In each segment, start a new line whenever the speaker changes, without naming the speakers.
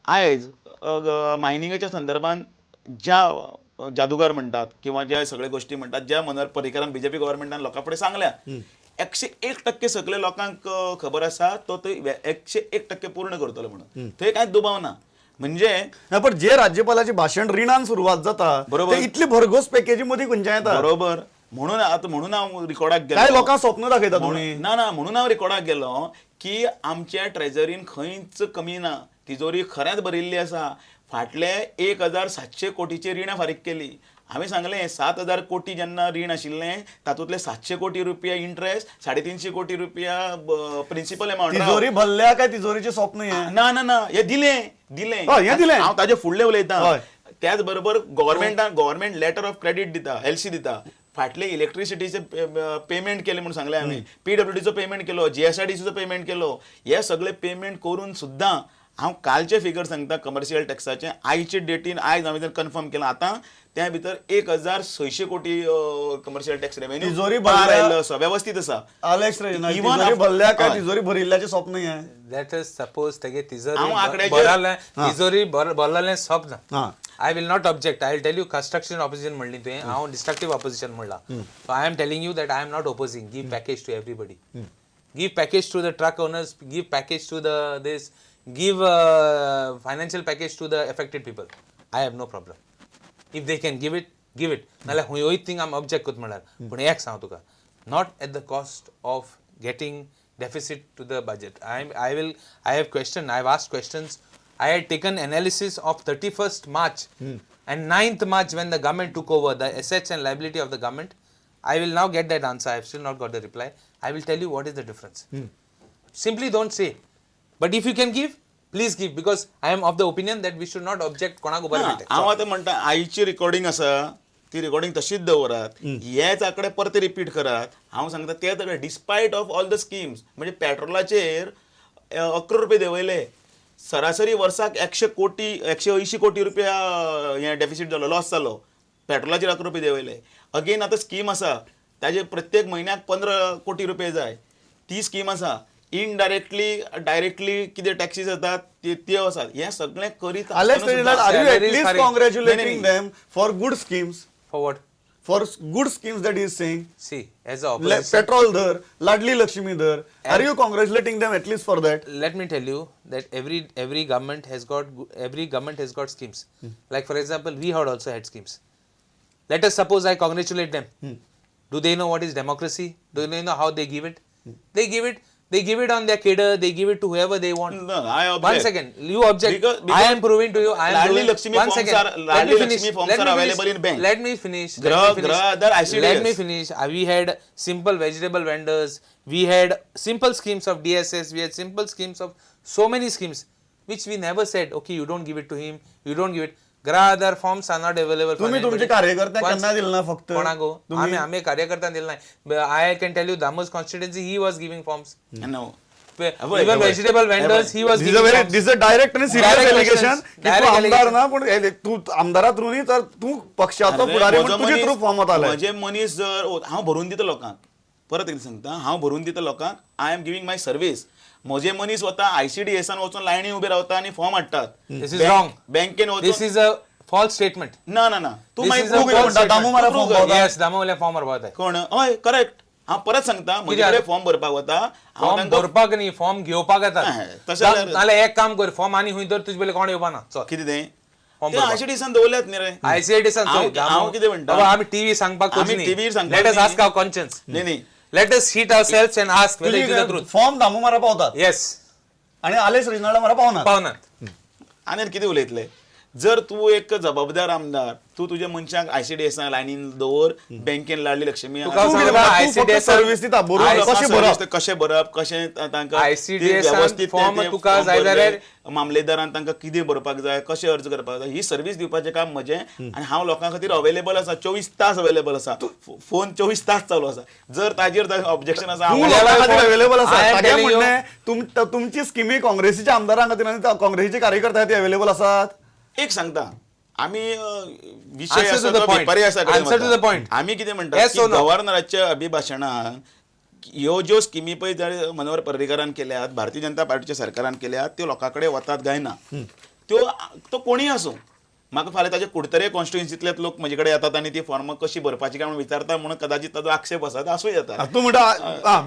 आयज मायनिंगाच्या संदर्भात ज्या जादूगार म्हणटात किंवा ज्या सगळे गोष्टी म्हणटात, ज्या मनोहर पर्रीकारान बीजेपी गव्हर्मेंटान लोकां फुडें सांगल्या, 101% सगळे लोकांक खबर आसा तो थंय 101% पूर्ण करतलो म्हणून, थंय कांयच दुबाव ना. म्हणजे
ना, पण जे राज्यपालाचे भाशण रिणान सुरवात जाता,
बरोबर.
ते इतली भरघोस पॅकेजी मदीं खंयच्यान येता?
बरोबर, म्हणून आतां म्हणून हांव रिकॉर्डाक गेलो.
काय लोकांक स्वप्न दाखयता तुमी?
ना ना, म्हणून हांव रिकॉर्डाक गेलो की आमच्या ट्रेजरीन खंयच कमी ना, तिजोरी खरेंच भरिल्ली आसा. फाटले 1700 कोटीची रिणां फारीक केली. हांवें सांगलें 7000 कोटी जेन्ना रीण आशिल्लें तातूंतले 700 कोटी रुपया इंट्रस्ट, 350 कोटी रुपया प्रिन्सिपल एमावंट.
तिजोरी भरल्या काय तिजोरीचे स्वप्न हे?
ना ना ना, हे दिलें दिलें.
हय, हें दिलें.
हांव ताजे फुडलें उलयतां.
हय.
त्याच बरोबर गव्हर्मेंटान गव्हर्मेंट लेटर ऑफ क्रेडीट दिता, एलसी दिता. फाटले इलेक्ट्रिसिटीचे पेमेंट केले म्हणून सांगलें हांवें, पीडब्ल्यूडीचो पेमेंट केलो, जीएसआयडीसीचो पेमेंट केलो. हे सगळे पेमेंट करून सुद्दां हांव कालचे फिगर सांगता कमर्शियल टॅक्साचे, आयचे डेटीन आयज हांवें कन्फर्म केलां आतां त्या भितर 1600 कोटी कमर्शियल टॅक्स रेव्हेन्यू
तिजोरी
पार
भरल्या.
आयिल्लो आसा, व्यवस्थीत आसा.
अलेक्स रेजिनाल्ड,
Even
तिजोरी भरल्या काय
हय.
तिजोरी भरिल्ल्याचे स्वप्न हे?
That is suppose तेगे तिजोरी
हांव आंकड्याचेर-
भरलें, तिजोरी भरलें स्वप्न.
हा.
I will not object. I will tell you construction opposition म्हणली तुवें, हांव डिस्ट्रक्टीव ऑपोजिशन म्हणला. So I am telling you that I am not opposing. Give package to everybody, give package to the truck owners, give package to the this, give financial package to the affected people. I have no problem. If they can give it, give it. नाल्यार खंयूय thing आमी object करता म्हणल्यार, पूण एक सांग तुका, not at the cost of getting deficit to the budget. I have question, I have asked questions. I had taken analysis of 31st March and 9th March when the government took over the assets and liability of the government. I will now get that answer. I have still not got the reply. I will tell you what is the difference. Simply don't say. But if you can give, please give, because I am of the opinion that we should not object कोणाक Uber
ना,
मेळटा.
हांव आतां म्हणटा आयची recording आसा ती recording तशीच दवरात, हेच आंकडे परते रिपीट करात. हांव सांगता ते आंकडे despite of all the schemes, म्हणजे पेट्रोलाचेर 11 रुपये देंवयले, सरासरी वर्साक 100 कोटी, 180 कोटी रुपया हें डेफिसीट जालो, लॉस जालो पेट्रोलाचेर 11 रुपये देंवयले. अगेन आतां स्कीम आसा ताजे प्रत्येक म्हयन्याक 15 कोटी रुपये जाय, ती स्कीम आसा. इनडायरेक्टली डायरेक्टली कितें टॅक्सीस येतात त्यो आसात. हें सगळें करीत
अलेक्स
आसतना
रेजिनाल्ड,
सुद्दां
are you
Salary is
at least
फारीक.
कॉंग्रॅच्युलेटिंग
नाही,
them for good schemes?
For what?
For good schemes that is saying?
See, as a opposition,
petrol धर, लाडली लक्ष्मी धर, are you congratulating them at least for that?
Let me tell you that every government has got every government has got schemes. Like for example, we had also had schemes. Let us suppose I congratulate them. Do they know what is democracy? Do they know how they give it? They give it. They give it on their cadre. They give it to whoever they want.
No, I object.
One second. You object.
Because
I am proving to you. I am
Ladli
proving.
Lakshmi
One
forms
second.
Let
Let
Ladli
me finish.
Lakshmi forms
Let
are
me
available
finish.
in bank.
Let me finish. Let
Grah-
me finish.
Grah Aadhar, ICDS.
Let me finish. We had simple vegetable vendors. We had simple schemes of DSS. We had simple schemes of so many schemes, which we never said, okay, you don't give it to him. You don't give it. Grah Aadhar forms are not available for
तुम्ही तुमचे
anybody.
कार्यकर्त्यांक
Once-
केन्ना दिले ना फक्त?
कोणाक गो?
तुम्ही-
आमी आमी कार्यकर्त्यांक दिले ना. I can tell you Damo's constituency he was giving forms.
No.
Even vegetable vendors he was
this a very this a direct आणि सिरियस
Direct
allegation
questions.
की तू
Direct
आमदार
allegation.
ना, पण हे तू आमदारा थ्रू न्ही तर तू पक्षाचो
अरे,
फुडारी
म्हजो
म्हूण तुजे
मनीस-
थ्रू फॉर्म वताले.
म्हजे मनीस जर हांव भरून दिता लोकांक, परत एकदां सांगता, हांव भरून दिता लोकांक, I am giving my service. म्हजे मनीस वता आयसीडीएसान वचून लायनी उबे रावता आनी फॉर्म हाडटात.
This is wrong.
बँकेन
this
वचून
is a false statement.
ना ना ना, तूं
This
मागीर
is a
prove कर
false
म्हणटा,
statement.
Damu मारा
तूं prove
form
कर.
पावता.
येस, दामोवल्या फॉर्म भरपाक.
कोण? हय, करेक्ट. हांव परत सांगता, म्हजे कडेन फॉर्म भरपाक वता हांव
फॉर्म
तांकां
भरपाक न्ही, फॉर्म घेवपाक येतात.
तशें जाल्यार-
नाल्यार एक काम कर, फॉर्म आनी खंय तर तुजे पयलीं कोण येवपा ना. चल.
कितें तें?
फॉर्म
ते
भरपाक.
आयसीडीएसान दवरल्यात न्ही रे.
आयसीआयडी
हांव कितें म्हणटा,
बाबा, आमी टीव्ही सांगपाक
आमी TV सांगपाक
let us
न्ही.
Ask our conscience.
न्ही न्ही.
Let us hit ourselves and ask whether it is the truth.
Form Damu मारा पावतात
येस.
आणि आलेस रेजिनाल्ड मारा पावना.
पावनात.
आनी कितें उलयतले? जर तूं एक जबाबदार आमदार, तूं तुज्या मनशांक आयसीडीएसान लायनीन दवर, बँकेन लाडली लक्ष्मी
तुका
तूं कितें
सांगता,
म्हणटा, तूं फक्त
ICDS
service दिता, बरोवन
ICDS
कशें भरप?
कशें भरप, कशें तांकां ते
ICDS
व्यवस्थीत ते-
फॉर्म
ते
तुका
फॉर्म
जाय
भरले,
जाल्यार-
मामलेदारान तांकां कितें भरपाक जाय, कशें अर्ज करपाक जाय, ही सर्वीस दिवपाचें काम म्हजें. आनी हांव लोकां खातीर अवेलेबल आसा, 24 तास अवेलेबल आसा, फोन 24 तास चालू आसा. जर ताजेर ऑब्जेक्शन आसा,
तूं
हांव
लोकां खातीर अवेलेबल आसा.
I am
तागें
telling you-
म्हणणें तुमची स्किमी काँग्रेसीच्या आमदारां खातीर आनी काँग्रेसीचे कार्यकर्ते खातीर अवेलेबल आसात.
एक सांगता, आमी विशय
Answer
आसा
to the
तो
point.
वेपारी आसा कडेन
Answer to
वता.
the point.
आमी कितें म्हणटा
Yes
की
or no?
गव्हर्नराच्या अभिभाशणान ह्यो ज्यो स्किमी पळय जाल्यार मनोहर पर्रीकारान केल्यात, भारतीय जनता पार्टीच्या सरकारान केल्यात, त्यो लोकां कडेन वतात काय ना? त्यो तो कोणीय आसूं, म्हाका फाल्यां ताजे कुडतरे कॉन्स्टिट्युन्सींतले लोक म्हजे कडेन येतात आनी ती फॉर्मां कशी भरपाची काय म्हणून विचारता, म्हणून कदाचित ताजो आक्षेप आसा आसूं येता.
तूं म्हणटा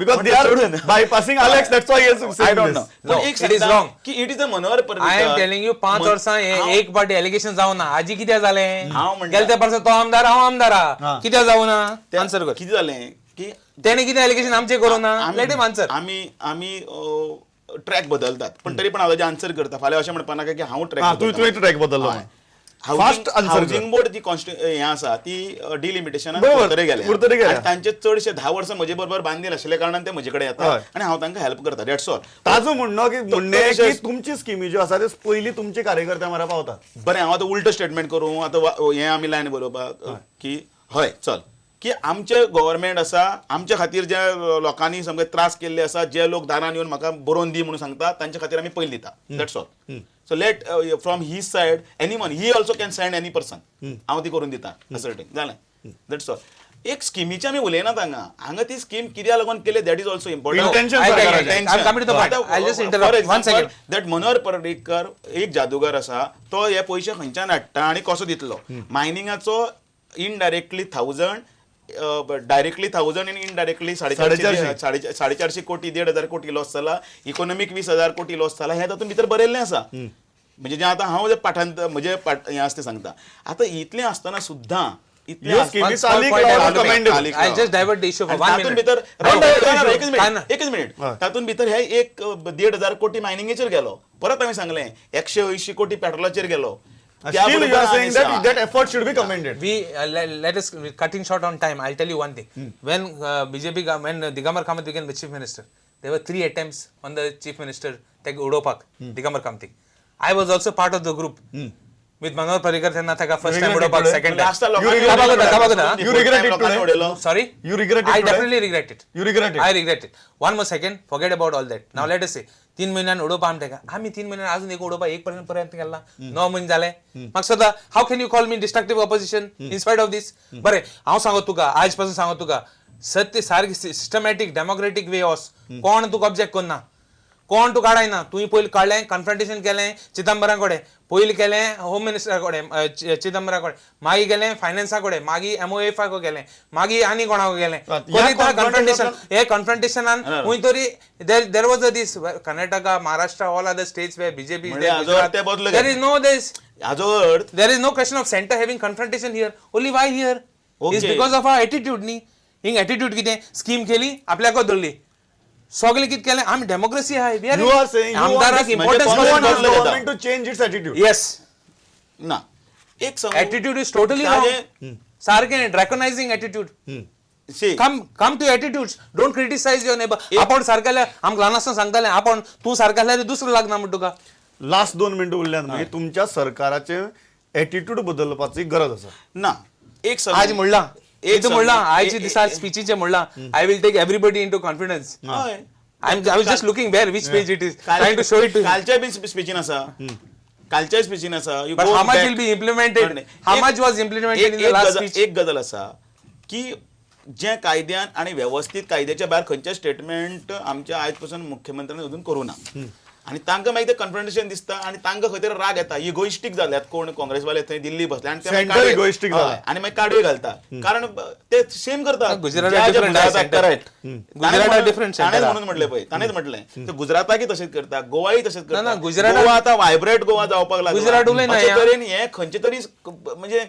because they are bypassing Alex, that's why
I don't know.
No,
पण एक
it is
सांगता
wrong.
की it is a Manohar Parrikar.
I am telling you, 5 वर्सां हे एक पाटी एलिगेशन जावना. आजी कित्याक जालें?
हांव म्हणटा-
गेले ते वर्सा तो आमदार, हांव आमदार आहा. कित्याक जावना? आन्सर कर.
कितें जालें की
तेणे कितें एलिगेशन आमचे करूं ना? Let him answer.
आमी आमी ट्रॅक बदलतात, पण तरी पण हांव ताजें आन्सर करता. फाल्यां अशें म्हणपा नाका की हांव ट्रॅक
तूं तुवें ट्रॅक बदललो. Fast answer.
हावजींग बोर्ड जी हें आसा ती डिलिमिटेशनान कुडतरे गेले
कुडतरे गेल्या.
आनी तांचे चडशे 10 वर्सां म्हजे बरोबर बांदील आशिल्ल्या कारणान ते म्हजे कडेन येता आनी हांव तांकां हेल्प करता, that's all.
ताजो म्हणणं की म्हणणें की तुमची स्किमी ज्यो आसा त्यो पयलीं तुमचे कार्यकर्ते मरा पावतात.
बरें, हांव आतां उल्टो स्टेटमेंट करूं? आतां हें आमी लायन बरोवपाक की हय चल की आमचे गव्हर्मेंट आसा, आमच्या खातीर जे लोकांनी सामके त्रास केल्ले आसा, जे लोक दारान येवन म्हाका बरोवन दी म्हणून सांगता, तांच्या खातीर आमी पयलीं दिता, that's all. So let from his side anyone, he also can send any person, हांव ती करून दिता असर्टीन जालें, that's all. एक स्किमीचे आमी उलयनात हांगा. हांगा ती स्कीम कित्याक लागून केली that is also important.
Intention
I- I-
सरकाराचें.
I'm coming to the point. I'll just interrupt. One second.
That Manohar Parrikar एक जादूगार आसा, तो हे पयशे खंयच्यान हाडटा आनी कसो दितलो. मायनिंगाचो इनडायरेक्टली 1000, डायरेक्टली 1000 आनी इनडायरेक्टली
450.
साडे 450 कोटी, 1500 कोटी लॉस जाला. इकॉनॉमीक 20,000 कोटी लॉस जाला, हें तातूंत भितर बरयल्लें आसा. म्हणजे जें आतां हांव जें पाठांत म्हजें पाठ हें आसा तें सांगता. आतां इतलें आसतना सुद्दां इतलें
ह्यो
आसतना-
स्किमी
One small
चालीक
point I
लावप
want to make.
commendable.
I'll just divert the issue for
आनी
one
तातूंत
minute.
भितर
No,
राव, एकच
काय
मिनिट,
ना?
एकच मिनिट.
हय.
तातूंत भितर हे एक 1500 कोटी मायनिंगेचेर गेलो. परत आमी सांगलें, 180 कोटी पेट्रोलाचेर गेलो. त्या
Still you
बरोबर
are saying
आनी
that that effort should be commended.
We let us cutting short on time. I'll tell you one thing. When BJP when Digambar Kamath became the chief minister, there were three attempts on the chief minister ताका उडोवपाक Digambar Kamath. I was also part of the group with Manohar Parrikar. तेन्ना ताका first time
regret it
उडोवपाक,
today?
Second
लास्टा
time.
लोकांनी
You regret
it today?
You regret it today?
उडयलो.
Sorry?
You regret it
I
today?
Definitely regret it.
You regret it?
I regret it. One more second. Forget about all that. Now let us say, 3 म्हयन्यान उडोवपा आमी ताका, आमी 3 म्हयन्यान अजून एक उडोवपा एक पर्यंत पर्यंत गेला. 9 म्हयने जाले. म्हाका सुद्दां how can you call me destructive opposition in spite of this? बरें, हांव सांगत तुका, आयज पासून सांगत तुका, सत्य सारकी सिस्टमॅटीक डेमोक्रेटीक वे वस, कोण तुका ऑब्जेक्ट करना, कोण तुका काडायना. तुवें पयलीं काडलें, कन्फ्रंटेशन केलें चिदंबरा कडेन, पयलीं केलें होम मिनिस्टरा कडेन, चिदंबरा कडेन, मागीर गेलें फायनान्सा कडेन, मागीर एमओएफा गेलें, मागीर आनी कोणाक गेलें.
ह्या
कन्फ्रंटेशन, हे कन्फ्रंटेशनान खंय तरी there was a this Karnataka, Maharashtra, all other states where BJP,
म्हणजे हाजो अर्थ ते बदलो
there is no this
हाजो अर्थ
there is no question of center having confrontation here. Only why here is because of our attitude न्ही. हिंग attitude कितें, स्कीम केली, आपल्याकच धरली, सगळें कितें केलें. आमी डेमोक्रेसी आहाय.
You are saying you want
आमदाराक
this-
importance
you want this
बदलो घेता.
government to change its attitude.
Yes.
ना, एक सांगू?
Attitude is totally
ताजे-
सारकें ड्रॅकोनायझिंग attitude.
See,
come come to attitudes. Don't criticize your neighbour. आपण सारकेले, आमकां ल्हान आसतना सांगताले, आपण तूं सारकें आसल्यार दुसरो लागना म्हण तुका.
लास्ट 2 मिनटं उरल्यात. मागीर तुमच्या सरकाराचे एटिट्यूड बदलपाची गरज आसा.
ना, एक सांगू?
आज म्हणलां,
एक
एक म्हणलां,
सांगू?
आयच्या दिसा स्पिचीचें म्हणलां, I will take everybody into confidence.
हय.
I was just looking where which page it is, trying to show it to
कालच्या बी स्पिचीन आसा, कालच्याय स्पिचीन आसा. You
But
go
how much
back.
will be implemented?
नाही.
How much was implemented in the
एक
last speech?
एक गजाल आसा की जे कायद्यान आणि वेवस्थीत, कायद्याच्या भायर खंयचे स्टेटमेंट आमच्या आयज पासून मुख्यमंत्र्यान अजून करूं ना. आनी तांकां मागीर ते कन्फ्रंटेशन दिसता आनी तांकां खंय तरी राग येता. इगोइस्टीक जाल्यात कोण काँग्रेसवाले थंय दिल्ली बसले आनी ते मागीर
Center egoistic
हय,
जाला.
आनी मागीर काडयो घालता, कारण ते सेम करतात.
गुजराताक different आहे center.
Correct.
गुजराताक different center
ताणें
आहे.
म्हणून म्हटलें पळय, ताणेंच म्हटलें ते गुजराताकय तशेंच करता, गोवाय तशेंच
ना,
करता.
गुजराताक-
गोवा आतां व्हायब्रंट गोवा जावपाक लागला.
गुजरात उलयना
अशे
या.
तरेन हे खंयचे तरी म्हणजे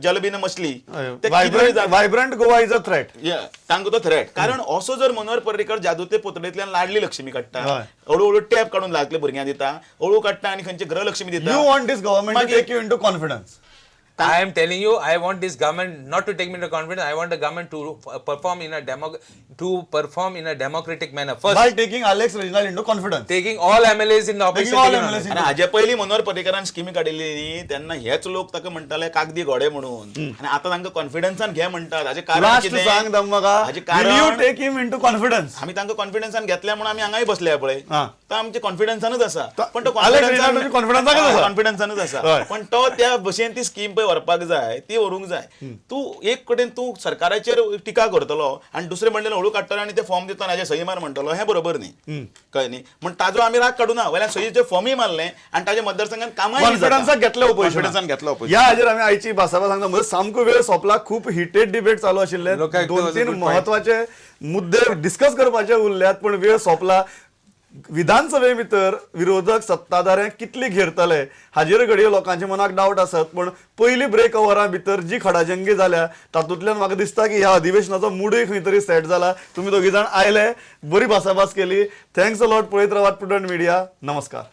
जलबीन मछली ते कितें
व्हायब्रंट
जाता.
Vibrant Goa is a threat.
Yeah, तांकां तो थ्रेट, कारण असो जर मनोहर पर्रीकर जादूते पोतडेंतल्यान लाडली लक्ष्मी काडटा,
हय.
हळू हळू टॅप काडून लागले भुरग्यांक दिता, हळू काडटा आनी खंयचे गृहलक्ष्मी दिता.
You want this government to
मागीर-
take you into confidence.
I am telling you, I want this government not to take me into confidence. I want the government to perform in a democratic manner. First,
by taking Alex Reginald into confidence.
Taking all MLAs in the opposition.
Taking all
taking
MLAs in-
आनी हाजे पयलीं मनोहर पर्रीकरान स्किमी काडिल्ली न्ही, तेन्ना हेच लोक ताका म्हणटाले कागदी घोडे म्हणून, आनी आतां तांकां कॉन्फिडन्सान घे म्हणटात. हाजें कारण
लास्ट
कितें?
सांग म्हाका,
हाजें
will you
कारण
take him into confidence?
आमी तांकां कॉन्फिडन्सान घेतल्या म्हणून आमी हांगाय बसले पळय.
हा.
तो आमच्या कॉन्फिडन्सानूच आसा, पण तो
Alex Reginald तुमच्या कॉन्फिडन्सानूच आसा.
कॉन्फिडन्सानूच आसा,
हय.
पण तो त्या भशेन ती स्कीम पळय. पळय व्हरपाक जाय ती व्हरूंक जाय. तूं एक कडेन तूं सरकाराचेर टिका करतलो आनी दुसरे म्हणलें हळू काडटलो आनी ते फॉर्म दितना हाजेर सही मार म्हणटलो, हें बरोबर न्ही, कळ्ळें न्ही? म्हण ताजो आमी राग काडूना, वयल्यान सहीचेर फॉर्मूय मारलें आनी ताजे मतदारसंघात कामाय
कॉन्फिडन्साक घेतले
कॉन्फिडन्सान घेतलो opposition.
ह्या हाजेर आमी आयची भासाभास सांगता. म्हजो सामको वेळ सोंपला, खूप हिटेड डिबेट चालू आशिल्ले,
लोकांक
दोन
was a
तीन
good point.
महत्वाचे मुद्दे डिस्कस करपाचे उरल्यात, पण वेळ सोंपला. विधानसभे भितर विरोधक सत्ताधाऱ्यांक कितली घेरतले हाजेर घडये लोकांच्या मनाक डावट आसत, पण पयली ब्रेक ओवरा भितर जी खडाजंगी जाल्या तातूंतल्यान म्हाका दिसता की ह्या अधिवेशनाचो मुडूय खंय तरी सेट जाला. तुमी दोगी जाण आयले, बरी भासाभास केली, thanks a lot. पळयत रावात प्रुडंट मिडिया. नमस्कार.